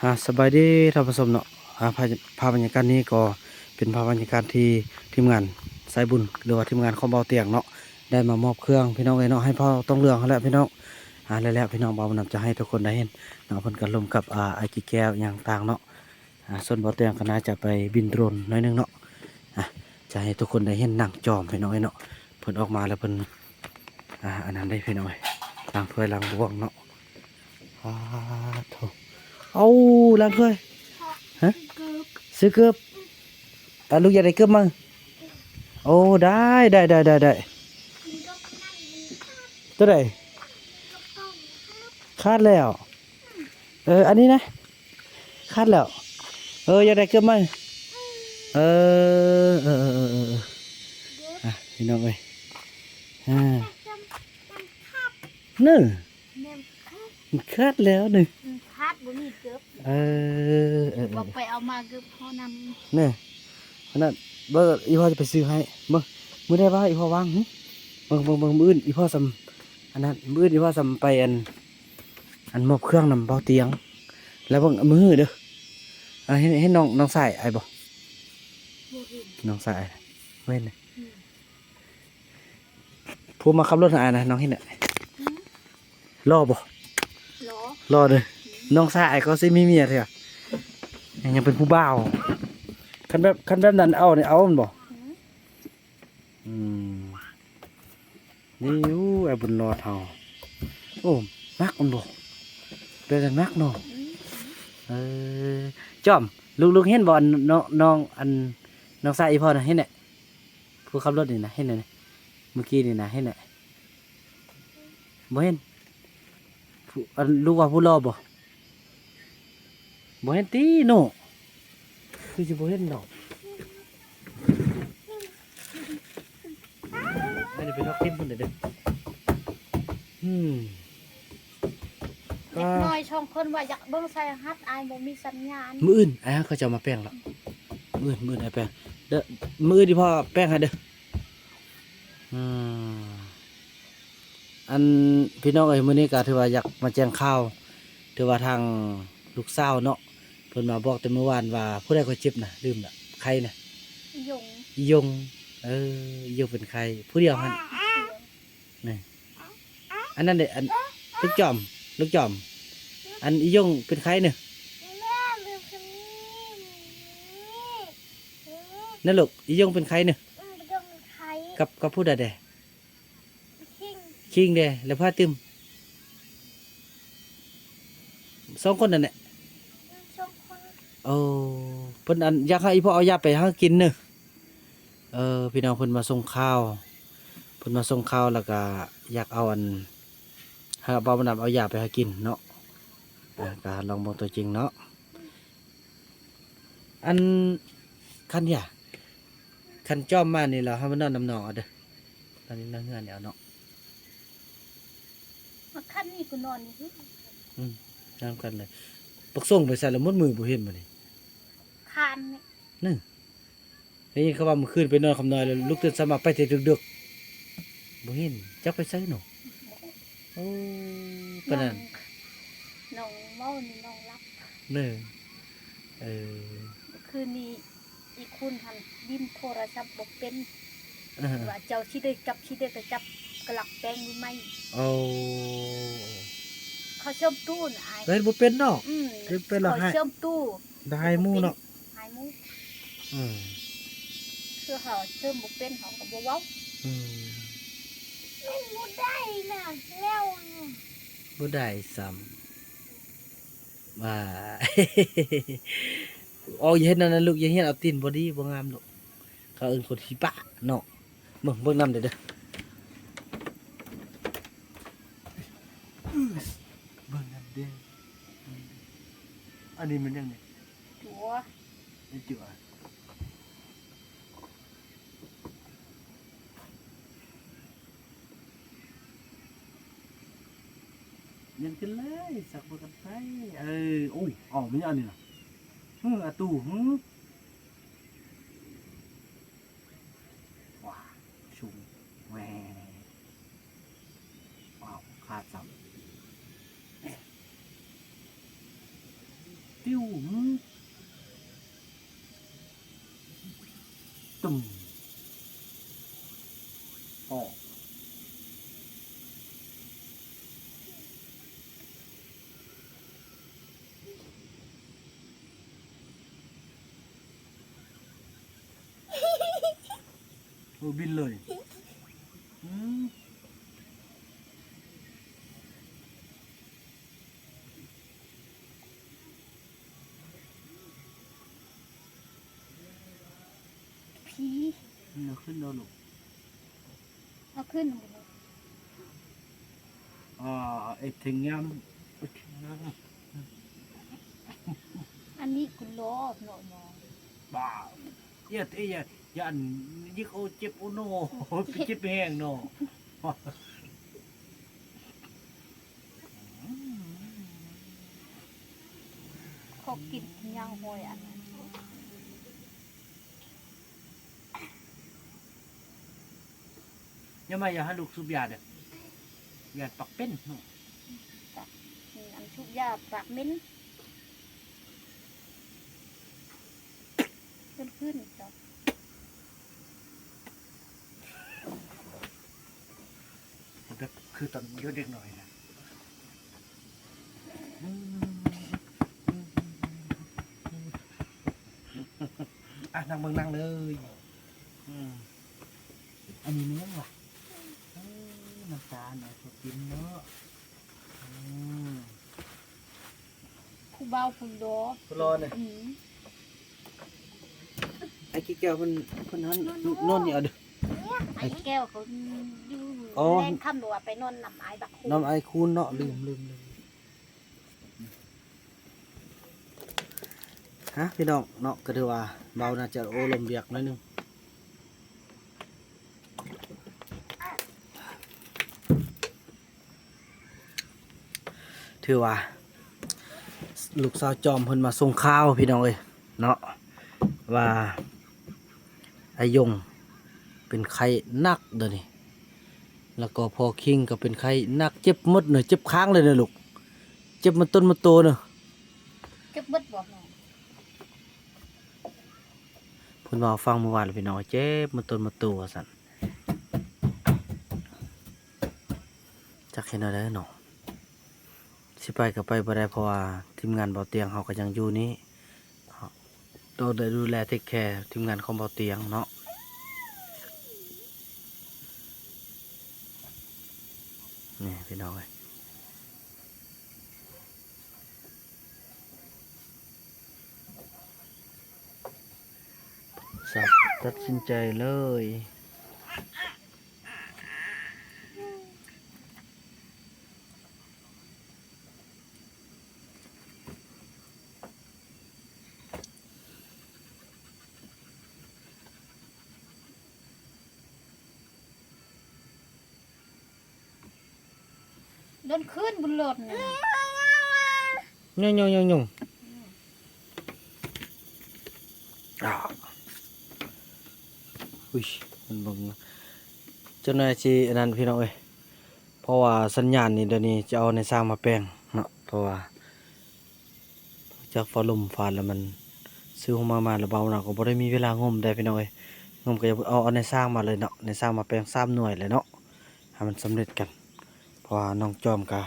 ອ່າ ສະບາຍດີທ່ານຜູ້ຊົມເນາະ. ອ່າ ພາບ ພາບບັນຍາກາດນີ້ກໍເປັນພາບບັນຍາກາດທີ່ທີມງານສາຍບຸນ ຫຼືວ່າທີມງານຂອງເບົາຕຽງເນາະ ໄດ້ມາມອບເຄື່ອງ ພີ່ນ້ອງເອີຍເນາະ ໃຫ້ພໍ່ຕ້ອງເຫຼືອງຫັ້ນແຫຼະພີ່ນ້ອງ. ອ່າ ແລ້ວ ແລ້ວພີ່ນ້ອງ ເບົານຳຈະໃຫ້ທຸກຄົນໄດ້ເຫັນເນາະ ເພິ່ນກໍລົມກັບ ອ່າ ອ້າຍກີແກ້ວຫຍັງຕ່າງເນາະ. ອ່າ ສ່ວນເບົາຕຽງກໍໜ້າຈະໄປບິນໂດຣນໜ້ອຍໜຶ່ງເນາະ. ອ່າ ຈະໃຫ້ທຸກຄົນໄດ້ເຫັນນາງຈອມ ພີ່ນ້ອງເອີຍເນາະ. ເພິ່ນອອກມາແລ້ວເພິ່ນ ອ່າ ອັນນັ້ນເດ້ພີ່ນ້ອງເອີຍ ລ້າງຖ້ວຍລ້າງບ່ວງເນາະ. ປາດໂທ້ ເອົາ ລ້າງຖ້ວຍ ຮະ ຊື້ເກີບ ອ່າ ລູກຢາກໄດ້ເກີບໃໝ່? ໂອ້ ໄດ້ ໄດ້ ໄດ້ ໄດ້ ໄດ້. ຕົວໃດ? ຂາດແລ້ວ. ເອີ ອັນນີ້ນະ ຂາດແລ້ວ. ເອີ ຢາກໄດ້ເກີບໃໝ່? ເອີ ເອີ ເອີ ເອີ ເອີ ອ່ະ ພີ່ນ້ອງເອີຍ ອ່າ ເນີ ມັນຂາດແລ້ວນີ້ ມັນຂາດ ບໍ່ມີເກີບ. ເອີ ເອີ ເອີ ບອກໄປເອົາມາເກີບພໍ່ນຳ ນີ້ ອັນນັ້ນ ເບິ່ງ ອີ່ພໍ່ຈະໄປຊື້ໃຫ້. ເບິ່ງ ມື້ໃດວ່າອີ່ພໍ່ວ່າງ ຫຶ ເບິ່ງ ເບິ່ງ ເບິ່ງ ມື້ອື່ນອີ່ພໍ່ສ່ຳ ອັນນັ້ນ ມື້ອື່ນອີ່ພໍ່ສ່ຳໄປ ອັນ ອັນມອບເຄື່ອງນຳເບົາຕຽງ ແລ້ວເບິ່ງມື້ຮືເດີ. ອ່າ ເຫັນ ເຫັນນ້ອງ ນ້ອງຊາຍອ້າຍບໍ່? ບໍ່ເຫັນ ນ້ອງຊາຍອ້າຍ ບໍ່ເຫັນ. ອືມ ຜູ້ມາຂັບລົດໃຫ້ອ້າຍນະ ນ້ອງເຫັນນະ? ອືມ ຫຼໍ່ບໍ່? ຫຼໍ່ ຫຼໍ່ເດີ. ອືມ ນ້ອງຊາຍອ້າຍກໍຊິມີເມຍເທື່ອ ຍັງເປັນຜູ້ບ່າວ. ຄັນແບບ ຄັນແບບນັ້ນເອົານີ້ ເອົາແມ່ນບໍ່? ອືມ ອືມ ນີ້ ໂອ້ ອ້າຍບຸນຫຼອດເຮົາ. ໂອ້ ໜັກມັນບໍ່? ເປັນໜັກເນາະ. ອືມ ເອີ ຈອມ ລູກ ລູກເຫັນບໍ່? ອັນ ນ້ອງ ນ້ອງ ອັນ ນ້ອງຊາຍອີ່ພໍ່ນະ ເຫັນແຫຼະ ຜູ້ຂັບລົດນີ້ນະ ເຫັນແຫຼະ ມື້ກີ້ນີ້ນະ ເຫັນແຫຼະ ບໍ່ເຫັນ? ຜູ້ ອັນ ລູກວ່າຜູ້ຫຼໍ່ບໍ່? ບໍ່ເຫັນຕິເນາະ ຄືຊິບໍ່ເຫັນດອກ. ອັນນີ້ໄປນອກກິນພຸ້ນເດີ. ອືມ ເດັກນ້ອຍສອງຄົນວ່າຢາກເບິ່ງສາຍຮັດ ອ້າຍບໍ່ມີສັນຍານ. ມື້ອື່ນອ້າຍເຂົາເຈົ້າມາແປງລະ ມື້ອື່ນ ມື້ອື່ນອ້າຍແປງເດີ ມື້ອື່ນອີ່ພໍ່ແປງໃຫ້ເດີ. ອືມ ອັນ ພີ່ນ້ອງເອີຍ ມື້ນີ້ກໍຖືວ່າຢາກມາແຈ້ງຂ່າວ ຖືວ່າທາງລູກສາວເນາະ ເພິ່ນມາບອກແຕ່ມື້ວານວ່າ ຜູ້ໃດກໍເຈັບນະ ລືມລະ ໄຂ້ນະ ອີ່ຢົງ ອີ່ຢົງ. ເອີ ອີ່ຢົງເປັນໄຂ້ ຜູ້ດຽວຫັ້ນ ນີ້ ອັນນັ້ນເດ ອັນ ລູກຈອມ ລູກຈອມ ອັນ ອີ່ຢົງເປັນໄຂ້ນີ້ ນັ້ນລູກ ອີ່ຢົງເປັນໄຂ້ນີ້ ກັບ ກັບຜູ້ໃດແດ່? ຄິງເດ ແລ້ວພາຕື່ມ ສອງຄົນນັ້ນແຫຼະ. ໂອ້ ເພິ່ນອັນ ຢາກໃຫ້ອີ່ພໍ່ເອົາຢາໄປໃຫ້ກິນເນີ. ເອີ ພີ່ນ້ອງ ເພິ່ນມາສົ່ງຂ່າວ ເພິ່ນມາສົ່ງຂ່າວ ແລ້ວກະຢາກເອົາອັນ ໃຫ້ເບົາມານຳເອົາຢາໄປໃຫ້ກິນເນາະ. ເອີ ກະລອງເບິ່ງຕົວຈິງເນາະ. ອັນ ຄັນຢາ ຄັນຈອມມານີ້ລະ ເຮົາມານອນນຳນ້ອງເອົາເດີ ນອນນີ້ ນອນເຮືອນນີ້ເອົາເນາະ. ມາຄັນນີ້ກໍນອນນີ້ ອືມ ນອນກັນເລີຍ. ບັກສົງໄປໃສລະ ໝົດມື້ບໍ່ເຫັນມື້ນີ້ ຄານນີ້ ນີ້. ໄດ້ຍິນເຂົາວ່າມື້ຄືນໄປນອນຄຳນ້ອຍ ແລ້ວລຸກຕື່ນເຊົ້າມາໄປແຕ່ດຶກໆ ບໍ່ເຫັນ ຈັກໄປໃສເນາະ. ໂອ້ ປານນັ້ນ ນ້ອງ ນ້ອງເວົ້ານີ້ນ້ອງຫຼັບເນີ. ເອີ ຄືນນີ້ອີ່ຄຸນຫັ້ນຫຼິ້ນໂທລະສັບບໍ່ເປັນ ເອີ ວ່າເຈົ້າຊິໄດ້ຈັບ ຊິໄດ້ໄປຈັບກະລັກແປ້ງໃໝ່. ໂອ້ ເຂົາເຊື່ອມຕູ້ນະອ້າຍ ເຮັດບໍ່ເປັນເນາະ. ອືມ ເຮັດເປັນແລ້ວໃຫ້ ເຂົາເຊື່ອມຕູ້ ໄດ້ໝູ່ເນາະ ຫາຍໝູ່. ອືມ ຄືເຮົາເສີມບໍ່ເປັນ ເຮົາກໍບໍ່ເວົ້າ. ອືມ ມັນບໍ່ໄດ້ນະ ແລ້ວບໍ່ໄດ້ຊ້ຳ. ວ່າ ອອກ ຢ່າເຮັດແນວນັ້ນລູກ ຢ່າເຮັດ ເອົາຕີນບໍ່ດີ ບໍ່ງາມລູກ ເຂົາເອີ້ນຄົນຂີ້ປະເນາະ. ເບິ່ງ ເບິ່ງນຳເດີ້ ເບິ່ງນຳເດີ້. ອັນນີ້ມັນຫຍັງນີ້? ຈົວ ໄອ້ຈົວ. ຍັງກິນເລີຍ ສັກບໍ່ທັນໄປ. ເອີ ໂອ້ ເອົາ ແມ່ນຫຍັງອັນນີ້ນະ? ຫື ອາຕູ ຫື ວ້າ ຊຸງ ແຫວ ວ້າວ ຂາດຊ້ຳ. ປິວ ຫື ຕຸ້ມ ອອກ. ໂອ້ ບິນເລີຍ ອືມ. ຜີ ເອົາຂຶ້ນເດີລູກ ເອົາຂຶ້ນ ອ່າ ເອັດເຖິງງາມ ເອັດເຖິງງາມ ອັນນີ້ຄືຫຼໍ່ເນາະ ບໍ່ ຢາ ຢ້ານຍິກ ໂອ້ ເຈັບ ໂອ້ໂນ ເຈັບແຮງເນາະ. ເຂົາກິນຫຍ້າຫ້ອຍອັນນັ້ນ ຢ່າມາ ຢ່າໃຫ້ລູກສູບຢາເດີ ຢ້ານປາກເປັນເນາະ ອັນສູບຢາປາກເໝັນ ເພິ່ນຄືນເຈົ້າ. ແບບຄືຕອນຢູ່ເດັກນ້ອຍນະ ອ່ະ ນັ່ງເບິ່ງ ນັ່ງເລີຍ ອືມ. ອັນນີ້ແມ່ນຫຍັງວະ ເອີ ນ້ຳຕານ ເອົາໄປກິນເນາະ ອືມ. ຜູ້ບ່າວຜູ້ຫຼໍ່ ຜູ້ຫຼໍ່ນີ້ ອືມ ອ້າຍກິດແກ້ວເພິ່ນ ເພິ່ນນອນ ນອນນີ້ເອົາເດີ ອ້າຍແກ້ວເຂົາຢູ່ ອໍ ແລງຄ່ຳ ຫຼືວ່າໄປນອນນຳອ້າຍບັກຄູນ ນຳອ້າຍຄູນເນາະ ອືມ ລືມ ລືມ ລືມ. ຮະ ພີ່ນ້ອງເນາະ ກໍຖືວ່າເບົາໜ້າຈະໂອ້ລົມວຽກໜ້ອຍໜຶ່ງ ຖືວ່າລູກສາວຈອມເພິ່ນມາສົ່ງຂ່າວ ພີ່ນ້ອງເອີຍເນາະ ວ່າອ້າຍຍົງເປັນໄຂ້ໜັກເດີນີ້ ແລ້ວກໍພໍ່ຄິງກໍເປັນໄຂ້ໜັກ ເຈັບໝົດເນາະ ເຈັບຄ້າງເລີຍເນາະລູກ ເຈັບໝົດຕົນໝົດໂຕເນາະ ເຈັບໝົດບໍ່ນ້ອງ? ເພິ່ນເວົ້າຟັງມື້ວານແລ້ວ ພີ່ນ້ອງ ເຈັບໝົດຕົນໝົດໂຕວ່າຊັ້ນ ຈັກເຮັດແນວໃດເນາະ ຊິໄປກໍໄປບໍ່ໄດ້ ເພາະວ່າທີມງານເບົາຕຽງເຮົາກໍຍັງຢູ່ນີ້ ຕ້ອງໄດ້ດູແລເທກແຄທີມງານຂອງເບົາຕຽງເນາະ ນີ້ພີ່ນ້ອງເອີຍ. ຕັດສິນໃຈເລີຍ. ເດີນຄືນບຸນລົດນີ້ ຍົງໆໆໆ ອາ ອຸ້ຍ ມັນເບິ່ງ ເຈົ້າໜ້າທີ່ອັນນັ້ນ ພີ່ນ້ອງເອີຍ ເພາະວ່າສັນຍານນີ້ ດຽວນີ້ຈະເອົາໃນຊ່າງມາແປງເນາະ ເພາະວ່າ ຈາກຟ້າລົມຟ້າແລ້ວ ມັນຊື້ຫົວມາ ມາແລ້ວ ບ່າວນາກໍບໍ່ໄດ້ມີເວລາງົມໄດ້ ພີ່ນ້ອງເອີຍ ງົມກໍຢາກເອົາ ເອົາໃນຊ່າງມາເລີຍເນາະ ໃນຊ່າງມາແປງສາມໜ່ວຍເລີຍເນາະ ໃຫ້ມັນສຳເລັດກັນ ເພາະວ່ານ້ອງຈອມກໍ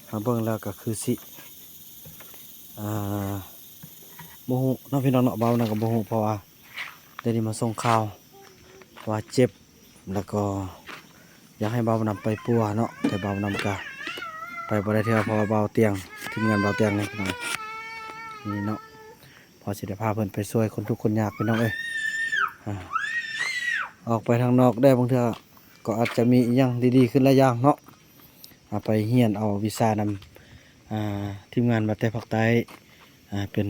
ເຮົາເບິ່ງແລ້ວກໍຄືຊິ ອ່າ ບໍ່ຮູ້ເນາະ ພີ່ນ້ອງເນາະ ບ່າວນາກໍບໍ່ຮູ້ ເພາະວ່າ ດຽວນີ້ມາສົ່ງຂ່າວວ່າເຈັບ ແລ້ວກໍຢາກໃຫ້ບ່າວນຳໄປປົວເນາະ ແຕ່ບ່າວນຳກະໄປບໍ່ໄດ້ເທື່ອ ເພາະວ່າບ່າວຕຽງ ທີມງານບ່າວຕຽງນີ້ພີ່ນ້ອງ ນີ້ເນາະ ພໍຊິໄດ້ພາເພິ່ນໄປຊ່ວຍຄົນທຸກຄົນຍາກ ພີ່ນ້ອງເອີຍ ອາ ອອກໄປທາງນອກແດ່ ບາງເທື່ອກໍອາດຈະມີອີ່ຫຍັງດີໆຂຶ້ນຫຼາຍຢ່າງເນາະ ອາ ໄປຮຽນເອົາວິຊານຳ ອ່າ ທີມງານມາແຕ່ພາກໃຕ້ ອ່າ ເປັນ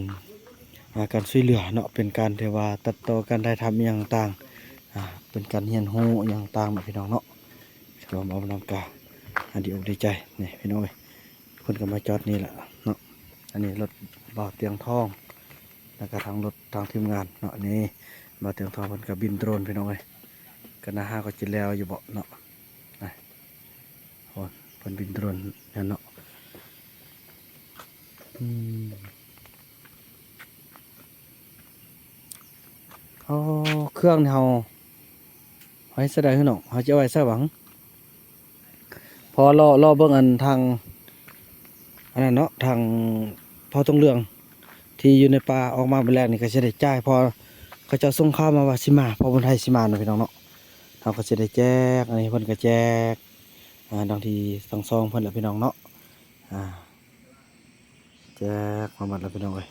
ອ່າ ການຊ່ວຍເຫຼືອເນາະ ເປັນການທີ່ວ່າຕັດຕໍ່ການຖ່າຍທຳອີ່ຫຍັງຕ່າງໆ ອ່າ ເປັນການຮຽນຮູ້ອີ່ຫຍັງຕ່າງເນາະ ພີ່ນ້ອງເນາະ ຖືວ່າເວົ້ານຳກະ ອ່າ ດີອົກດີໃຈ ນີ້ພີ່ນ້ອງເອີຍ ເພິ່ນກໍມາຈອດນີ້ແຫຼະເນາະ ອັນນີ້ລົດບ່າວຕຽງທອງ ແລ້ວກໍທັງລົດທາງທີມງານເນາະ ນີ້ບ່າວຕຽງທອງເພິ່ນກໍບິນໂດຣນ ພີ່ນ້ອງເອີຍ ກໍໜ້າຫາກໍຊິແລ້ວຢູ່ເບາະເນາະ ນະ. ໂອ້ ເພິ່ນບິນໂດຣນຫັ້ນເນາະ ອືມ ອໍ ເຄື່ອງນີ້ເຮົາ ເຮົາເຮັດໃສ່ໄດ້ເນາະ ເຮົາຈະເອົາໄວ້ໃສ່ຫວັງ ພໍລໍ ລໍເບິ່ງອັນທາງ ອັນນັ້ນເນາະ ທາງພໍ່ຕົງເຫຼືອງ ທີ່ຢູ່ໃນປ່າອອກມາມື້ແລກນີ້ ກໍຊິໄດ້ຈ່າຍ ເພາະເຂົາເຈົ້າສົ່ງຂ່າວມາວ່າຊິມາ ພໍ່ບຸນໄທຊິມາເນາະ ພີ່ນ້ອງເນາະ. ເຮົາກໍຊິໄດ້ແຈກ ອັນນີ້ເພິ່ນກໍແຈກ ອາ ດັ່ງທີ່ທັງຊ່ອງເພິ່ນແຫຼະ ພີ່ນ້ອງເນາະ ອາ ແຈກມາໝົດແລ້ວ ພີ່ນ້ອງເອີຍ.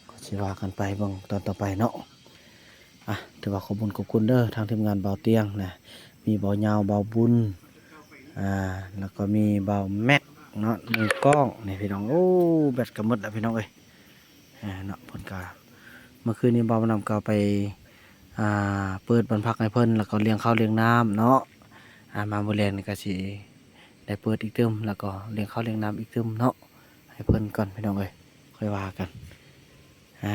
ກໍຊິວ່າກັນໄປເບິ່ງຕອນຕໍ່ໄປເນາະ. ອາ ຖືວ່າຂອບບຸນຂອບຄຸນເດີ ທາງທີມງານບ່າວຕຽງນະ ມີບ່າວຍາວ ບ່າວບຸນ ອາ ແລ້ວກໍມີບ່າວແມັກເນາະ ມືກ້ອງນີ້ ພີ່ນ້ອງ. ໂອ້ ແບັດກໍໝົດແລ້ວ ພີ່ນ້ອງເອີຍ ອາ ເນາະ. ເພິ່ນກໍ ເມື່ອຄືນນີ້ບ່າວບຸນນຳກໍໄປ ອາ ເປີດບ້ານພັກໃຫ້ເພິ່ນ ແລ້ວກໍລ້ຽງເຂົ້າລ້ຽງນ້ຳເນາະ. ອາ ມາມື້ແລງນີ້ກໍຊິໄດ້ເປີດອີກຕື່ມ ແລ້ວກໍລ້ຽງເຂົ້າລ້ຽງນ້ຳອີກຕື່ມເນາະ ໃຫ້ເພິ່ນກ່ອນ ພີ່ນ້ອງເອີຍ ຄ່ອຍວ່າກັນ. ອາ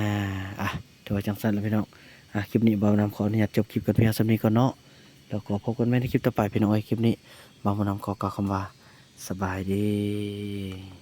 ອາ ຖືວ່າຈັ່ງຊັ້ນລະ ພີ່ນ້ອງ. ອາ ຄລິບນີ້ບ່າວບຸນນຳຂໍອະນຸຍາດຈົບຄລິບກັນພຽງສ່ຳນີ້ກ່ອນເນາະ ແລ້ວກໍພົບກັນໃໝ່ໃນຄລິບຕໍ່ໄປ ພີ່ນ້ອງເອີຍ. ຄລິບນີ້ບ່າວບຸນນຳຂໍກ່າວຄຳວ່າ ສະບາຍດີ.